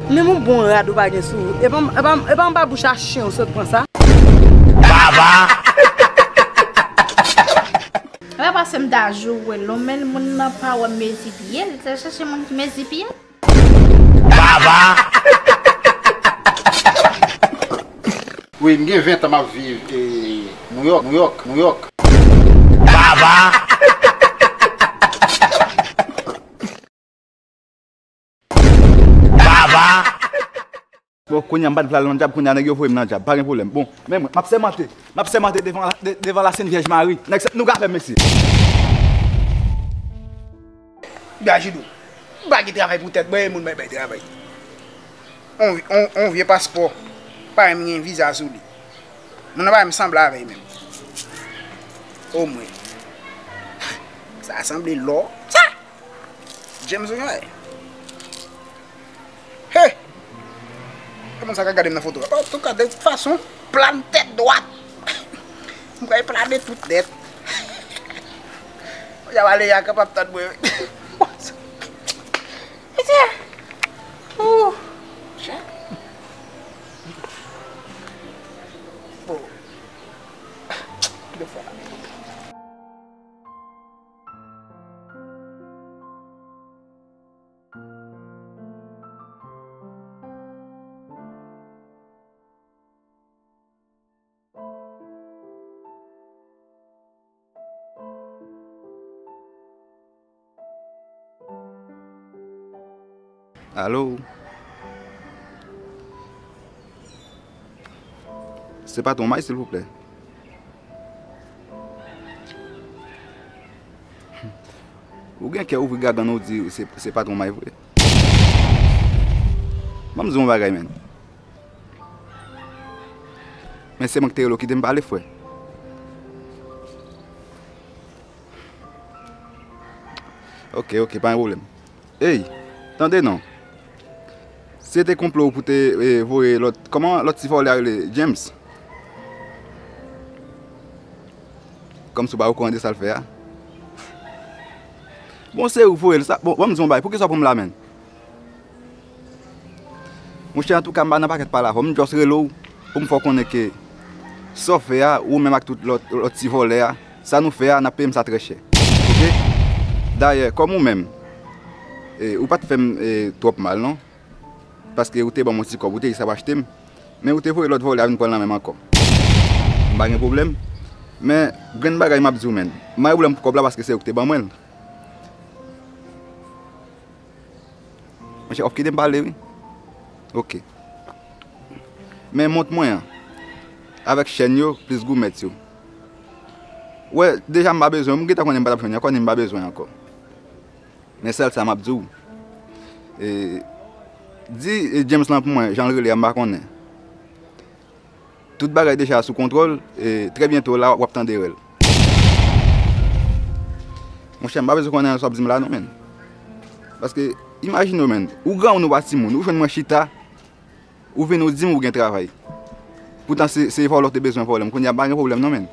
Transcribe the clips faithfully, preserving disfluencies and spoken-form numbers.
Menm yon bon rad ou pa gen sou ou. E pa, e pa, e pa anba bouch a chen ou sot pran sa. Epa pase m ta joure l non, men moun nan pa wè mezi pye l, li t al chache moun ki mezi pye l. Wi, m gen ven tan m ap viv e, Nouyòk, Nouyòk, Nouyòk. Bon, kounye a m pa t vle al nan dyab, kounye a nèg yo voye m nan dyab, pa gen pwoblèm. Bon, men mwen, m ap sèmante, m ap sèmante devan, de- devan la Sent Vyèj Mari. Nèg sa, nou ka fè m, mesye. Gajidou, m pa gen travay pou tèt mwen, e moun bay bay travay. On, on, on vye paspò, pa menm gen viza sou li. Moun nan pa menm sanble avè l menm. Omwen. Sa sanble lò. Sa! James ou gen. He! E moun sa ka gade m nan foto a. Antouka, de tout fason, plane tèt dwat. M pral plane tout nèt. Jan Valeria kapab tann mwen. Mesye! Ooh! Bon. De fwa. Alo? Se patwon May, silvouplè. Ou gen kè ouvri gagann ou di se, se patwon May vre. Ban m di w yon bagay, menn. Men se mwen ki te rele w kite m pale, frè. Ok, ok, pa gen pwoblèm. Ey, tande non. Se te konplo pou te e, voye lòt, kòman lòt ti vòlè a rele? James. Kòmsi w pa okouran de sa l fè a. Bon, se ou voye l sa. Bon, ban m di w yon bagay. Poukisa w pran m la, menn? Monchè, antouka, m pa nan pakèt pale avè w. M just rele w pou m fè w konnen ke sa w fè a, ou menm ak tout lòt, lòt ti vòlè a, sa nou fè a, n ap peye m sa trè chè. Oke? Dayè, kòm ou menm, e, ou pa t fè m e, twòp mal, non. Paske ou te ban m yon ti kòb, ou te di sa ap achte m. Men ou te voye lòt vòlè a vin pran l nan men m ankò. M pa gen pwoblèm. Men, grenn bagay m ap di w, menn. M pa gen pwoblèm pou kòb la paske se ou ki te ban mwen l. Monchè, w ap kite m pale, wi. Oke. Men mont mwen an, avèk chèn yo, plis goumèt yo. Ou wè, deja m pa bezwen, m gentan konnen m pa t ap jwenn li ankò, ni m pa bezwen ankò. Men sèl sa m ap di w. E, di e, James lan pou mwen, jan l rele a, m pa konnen. Tout bagay deja sou kontwòl, e trè byento la, w ap tande rèl. Monchè, m pa bezwen konnen sa w ap di m la non, menn. Paske, imajine w, menn, ou granmoun ou pa timoun, ou jwenn mwen chita, ou vin ou di m ou gen travay. Poutan se, se vòlè w te bezwen vòlè m, kounye a pa gen pwoblèm non, menn.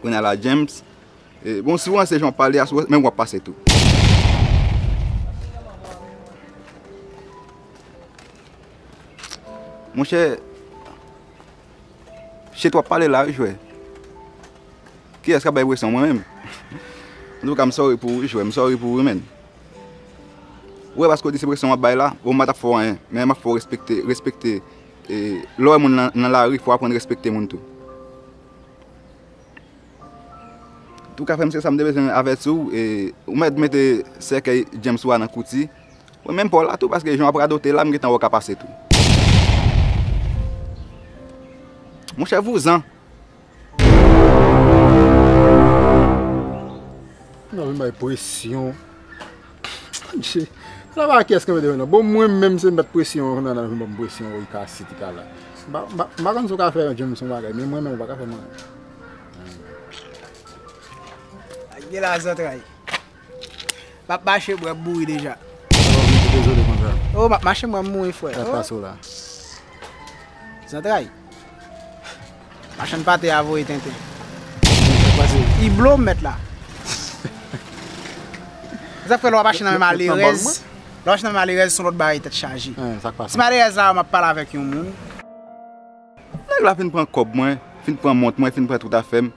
Kounye a la, James, e, bon, si w ranse jan w ap pale a, si w, men w ap pase tou. Monchè, shit w ap pale la, wi, jwè. Kiyès k ap bay presyon, mwen menm? Antouka, m sorry pou ou, wi, jwè, m sorry pou ou, wi, menn. Ou wè, paske w di se presyon w ap bay la, bon, m pa t ap fè w anyen, men m ap fè w respekte, respekte, e, lè w wè moun nan, nan lari, fò w aprann respekte moun tou. Antouka, frè m, se sa m te bezwen avèti w, e, ou mèt mete sèkèy James ou a nan kouti. Mwen menm pa w la tou, paske jan w ap radote la, m gentan wè w ka pase tou. Monchè, vouzan. Nan vin bay presyon. Monchè, la pa kiyès ki mete mwen nan. Bon, mwen menm se mèt presyon an, nan vin ban m presyon, wi, ka sit, ka la. M pa, m pa, m pa konn si w ka fè James yon bagay, men mwen menm ou pa ka fè mwen. Gen la zantray. M ap mache, m ap mouri deja. Alò, m te dezole konsa. Oh, m ap mache, m ap mouri, frè. Sa k pase w la? Zantray. Machann pate a voye tenten. Sa k pase? Iblo m mèt la. Sa k fè lè w ap mache nan men malerèz. Lè w nan malerèz, se yon lòt bagay tèt chaje. Ti malerèz la, m ap pale avèk yon moun. Nèg la fin pran kòb mwen, fin pran mont mwen, fin pran tout afè m,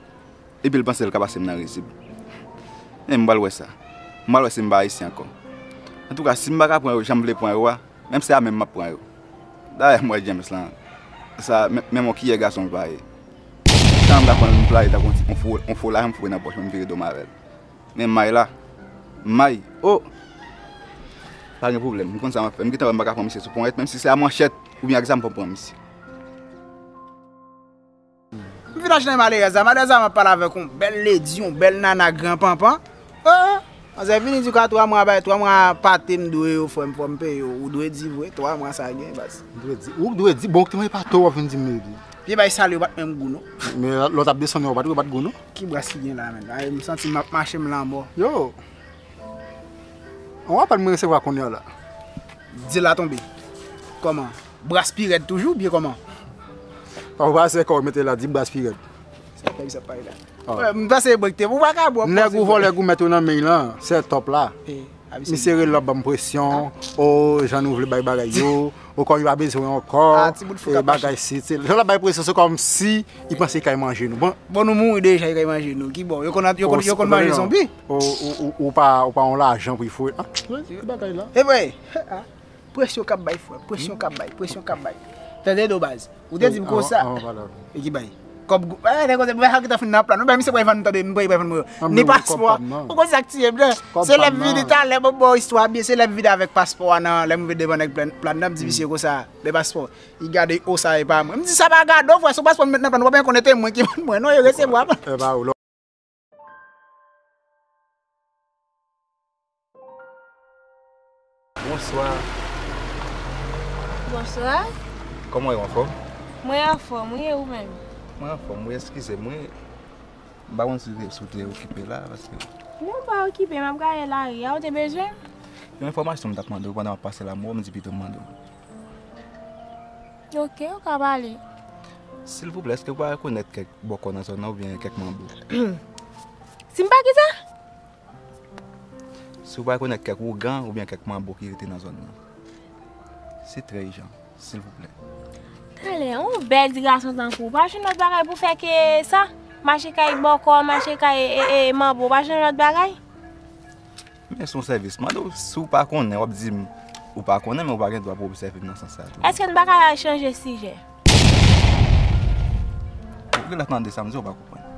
epi l panse l ka pase m nan rizib. Men m pral wè sa. M pral wè si m pa ayisyen ankò. Antouka, si m pa ka pran yo jan m vle pran yo a, menm se a menm m ap pran yo. Dayè, m wè James lan. Sa, men, menm yon kiyè gason l pa ye. Sa m ta pran l, m plage tankou yon ti, yon fo, yon fo lajan m foure nan pòch mwen, m vire do m avè l. Men may la. May. Oh! Pa gen pwoblèm. M konn sa m ap fè. M gentan wè m pa ka pran misye sou ponyèt, menm si se a manchèt oubyen ak zam pou m pran misye. M vin achte malerèz la. Malerèz la, m ap pale avèk yon bèl ledi, yon bèl nana gran panpan. Oh! Manzè vini di ka twa mwa bay, twa mwa pate m dwe yo, fò m, fò m peye yo. Ou dwe di vre, twa mwa sa gen, baz. Ou dwe di, ou dwe di, bon, ou te mande pa to, w ap vin di m, epi. Pye bay sale yo pa t menm gou, non. Men lè w t ap desann yo, w pa t wè yo pa t gou, non. Ki bras ki gen la, menm? Ay, m santi m ap mache, m lanmò. Yo! Yon apèl mwen resevwa kounye a la. Di la tonbe. Kòman? Bras pi rèd toujou, byen kòman? Ou pa se kò w mete la, di bras pi rèd. Sa fè sa pale la. Ah. Wè, m panse break te. Ou pa ka bwè. Nèg ou vòlè goumèt yo nan men lan, se top la. Eh, abi se misye rele l ap ban m presyon, o jan nou vle bay bagay yo, o kò yo pa bezwen ankò, ah, ti bout fou e k ap bagay mache. Si, se, jan l ap bay presyon, se kòmsi li panse li kay manje nou. Bon. Bon, nou mouri deja, li kay manje nou. Ki bon, yo konn, yo konn, o, yo konn manje zonbi. O, o, o, ou pa, ou pa yon lajan pou l foure. Ah, ki bagay la? E vre. Presyon k ap bay, frè. Presyon k ap bay. Presyon k ap bay. Tande do baz. Ou te di m konsa. E ki bay? Kòb gou. Eh, nèg kote, mwen ki ta fin nan plan. Ou bay misye pral vann, tande, m pral vann mwen. Ni paspò. Ou konn sa k tiye m, non? Se lè m vini talè, mwen ba w istwa byen, se lè m vini avèk paspò a nan, lè m rive devan nèg plan, plan nan, m di misye konsa, men paspò. Li gade, o, sa e pa mwen. M di sa pa gade w, frè, se yon paspò m met nan plan, ou pa byen konnen te mwen ki vann mwen, non, yo resevwa. E pa ou, Bonswa. Bonswa. Kòman w ye, w anfòm? Mwen anfòm, wi, e ou menm? Mwen anfòm, wi, eskize m, wi. M pa konn si, si w te okipe la, paske. Non, m pa okipe, m ap gade lari a, ou te bezwen m? Yon enfòmasyon m t ap mande w pandan m ap pase la, m wè w, m di pito m mande w. Ok, ou ka pale. Silvouplè, èske w pa rekonèt kèk bòkò nan zòn nan oubyen kèk manbo? Si m pa ki sa? Si w pa rekonèt kèk ougan oubyen kèk manbo ki rete nan zòn nan. Se trè ijan, silvouplè. Talè, yon bèl ti gason tankou w, pa jwenn lòt bagay pou fè ke sa? Mache kay bòkò, mache kay, e, e, manbo, pa jwenn lòt bagay? Men se yon sèvis m mande w, si w pa konnen, w ap di m ou pa konnen, men w pa gen dwa pou w obsève m nan sans sa tou. Èske n pa ka chanje sijè? Ou genlè tande sa m di w, ou pa konprann.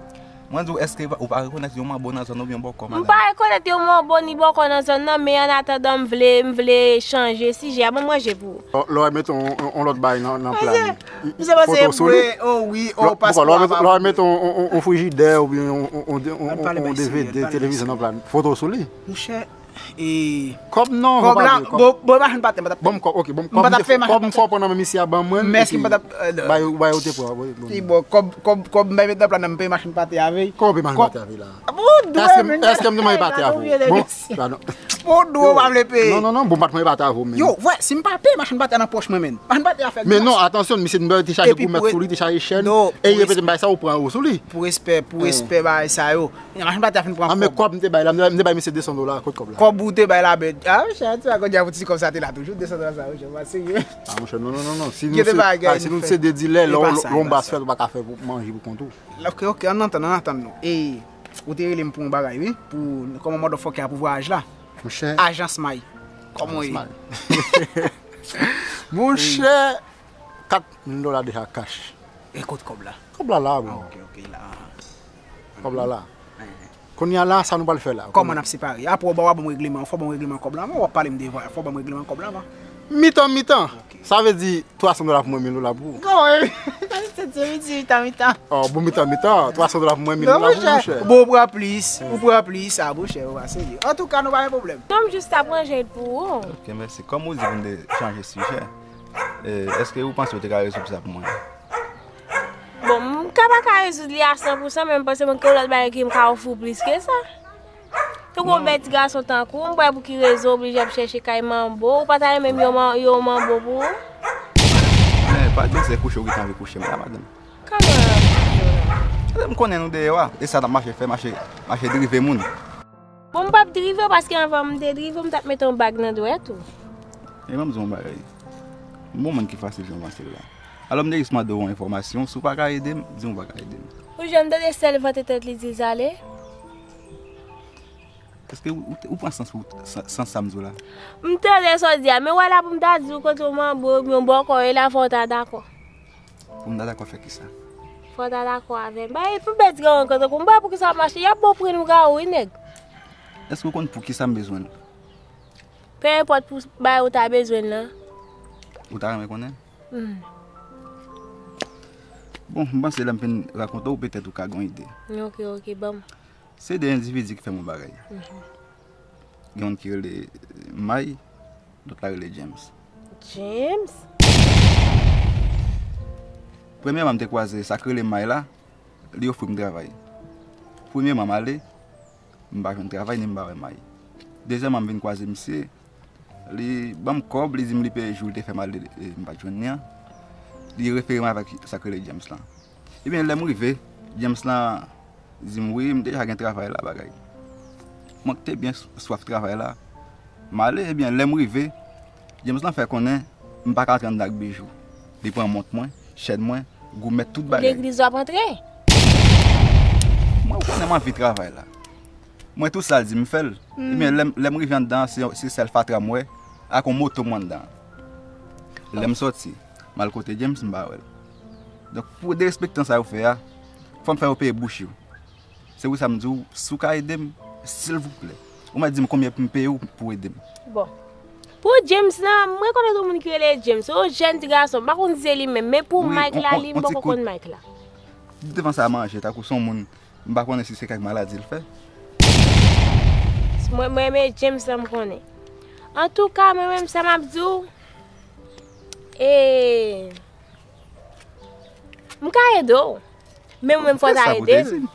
Mwen di w, èske ou pa rekonèt yon manbo nan zòn nan oubyen yon bòkò, madanm? M pa rekonèt yon manbo ni bòkò nan zòn nan, men annatandan, m vle, m vle chanje sijè a. Ban m ranje pou ou. Lè w mete yon, yon, yon lòt bagay nan, nan plan. Misye panse e bwe, o wi, o paspò a pa bwe. Lè w mete yon, yon, yon frijidè oubyen yon, yon, yon, yon D V D, televizyon nan plan, foto sou li. Monchè, e kòb non, kòb la, bon, bon, machin patè, m pa t ap. Bon, kòb, ok, bon, kòb m fè, kòb m fè pran nan men misye a ban mwen, men èske m pa t ap, bay, bay ou te pran, wi, bon. Ki bon, kòb, kòb, kòb m bay met nan plan nan, m peye machin patè avè l. Kòb ou peye machin patè avè la? Bon, dwe, èske m te mande patè avè ou? Bon, padon. Bon, dwe, ou pa vle peye. Non, non, non, bon, m pa t mande patè avè ou, men. Yo, vre, si m pa peye machin patè nan pòch mwen, men. Machin patè a fè gras. Men non, atansyon, misye te chaje goumèt sou li, te chaje chèn, e repete m bay sa, ou pran ou sou li. Pou respè, pou respè bagay sa yo. Machin patè a fin pran kòb. Ah, men kòb m te bay la, m te, m te bay misye de san dola, kot kòb la? Kòb ou te bay la, ben, ah, monchè, ti bagay, ou ti kòb sa te la toujou, de san dola sa, monchè, pa serye. Ah, monchè, non, non, non, non. Si nou se, ah, si nou se de dilè, lè yon bas fèt, ou pa ka fè pou manje pou kont ou. Ok, ok, ann antann, ann antann nou. E, ou te rele m pou yon bagay, wi, pou, kòman motherfucker a pou vwayaj la? Monchè. Ajans May. Kòman w ye? Monchè, kat mil dola deja cash. E kot kòb la? Kòb la la, bro. Ah, ok, ok, la. Kòb la la. Kounye a la, sa nou pral fè la? Kòman n ap separe? Apre w ba w ban m regleman, fò w ban m regleman kòb la avan, w ap pale m de vwayaj, fò w ban m regleman kòb la avan. Mitan, mitan. Ok. Sa vle di twa san dola pou mwen, mil dola pou ou. Non, e, sa se ti mitan, mitan. Oh, bon, mitan, mitan. Twa san dola pou mwen, mil dola pou ou, monchè. Bon, ou pran plis, ou pran plis, sa bon, chè, ou pa serye. Antouka, nou pa gen pwoblèm. Non, m jis t ap ranje l pou ou. Ok, mèsi. Kòm ou di pou m te chanje sijè, e, èske ou panse ou te ka rezoud sa pou mwen? Bon, m ka pa ka rezoud li a san pou san, men m panse mwen gen lòt bagay ke m ka ofri w plis ke sa. Tankou yon bèl ti gason tankou w, m pa wè pou ki rezon w oblije ap chèche kay manbo, ou pa ta renmen m yon man-, yon manbo pou ou? Men, pa di se kouche ou gentan anvi kouche m la, madanm. Kòman w ap kouche w la? Paske m konnen nou deyò a, e sa n ap mache fè, mache, mache drive moun. Bon, m p ap drive w, paske anvan m te drive w, m t ap mete yon bag nan dwèt ou. E ban m di w yon bagay. M bon moun ki fasil jan w panse l la. Alò, m te jis mande w yon enfòmasyon. Si w pa ka ede m, di m ou pa ka ede m. Ou jwenn tande sèl vante tèt li di l ale? Èske ou, ou, ou pran sans pou, sans, sans sa m di w la? M tande sa w di a, men wè la pou m ta di w kote w manbo, yon bòkò, e la fò w ta dakò. Pou m ta dakò fè kisa? Fò w ta dakò avè m. Bay, pou bèt gen yon kote pou m bay, poukisa w mache? Y ap bon pri nou ka ou, wi, nèg. Èske w konn poukisa m bezwen l? Pe enpòt pou bay ou ta bezwen l lan. Ou ta renmen konnen? Hmm. Bon, m panse lè m fin rakonte w, petèt ou ka gen yon ide. Ok, ok, ban m. Se de endividi ki fè m yon bagay. Mhm. Gen youn ki rele May, lòt la rele James. James? Premyèman, m te kwaze sa k rele May la, li ofri m travay. Premyèman, m ale, m pa jwenn travay, ni m pa wè May. Dezyèmman, m vin kwaze misye, li ban m kòb, li di m li peye jou li te fè m ale, e, m pa t jwenn li an. Li refere m avèk sa k rele James lan. Ebyen, lè m rive, James lan di m, "Wi, m deja gen travay la, bagay." Mwen ki te byen s-, swaf travay la. M ale, ebyen, lè m rive, James lan fè konnen m pa ka antre anndan ak bijou. Li pran mont mwen, chèn mwen, goumèt, tout bagay. Legliz w ap antre? Mwen, ou konnen m anvi travay la. Mwen, tou sa l di m fè l. Hmm. Ebyen, lè m, lè m rive anndan, se, se sèl fatra m wè, ak yon moto m wè anndan. Lè m sòti, m al kote James, m pa wè l. Donk, pou derespektan sa yo fè a, fò m fè yo peye bouch yo. Se pou sa m di w, si w ka ede m, silvouplè. Ou mèt di m konbyen pou m peye w pou ede m. Bon. Pou James lan, m rekonèt yon moun ki rele James. Se yon jèn ti gason. M pa konn si se li menm, men pou Mike la, li, m poko konn Mike la. Devan sa manje, tankou se yon moun, m pa konnen si se kèk maladi l fè. Mwen, mwen, men James lan m konnen. Antouka, mwen menm, sa m ap di w, e, m ka ede w. Men mwen, fò w ta ede m.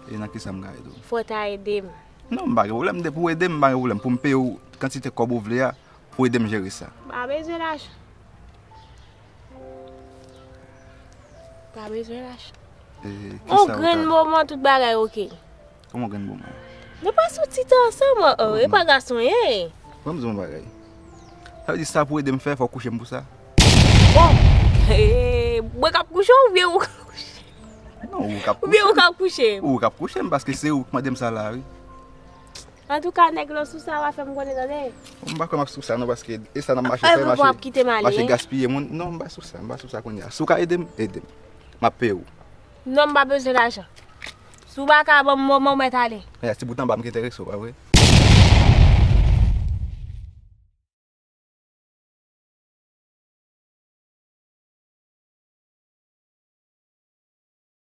E nan kisa m ka ede w? Fò w ta ede m. Non, m pa gen pwoblèm. Depi w ede m, m pa gen pwoblèm. Pou m peye w kantite kòb ou vle a, pou ede m jere sa. M pa bezwen lajan. M pa bezwen lajan. E, kisa ou ta... On grenn moman, tout bagay oke. Kòman grenn moman? Nou pase yon ti tan ansanm, oh, oh, e pa gason ye. Ban m di w yon bagay. Sa vle di sa pou ede m fè, fò w kouche m pou sa? Bon, e, mwen k ap kouche w oubyen ou k ap kouche? Non, ou k ap kouche m. Oubyen ou k ap kouche m? Ou k ap kouche m, paske se ou k mande m sa la, wi. Antouka, nèg, lè w sou sa, w a fè m konnen, tande. M pa kwè m ap sou sa, non, paske e sa n ap mache fè, mache, mache gaspiye moun. Non, m pa sou sa, m pa sou sa kounye a. Si w ka ede m, ede m. M ap peye w. Non, m pa bezwen lajan. Si w pa ka ban m moman, w mèt ale. Kounye a, ti bout anba m ki enterese w, pa vre?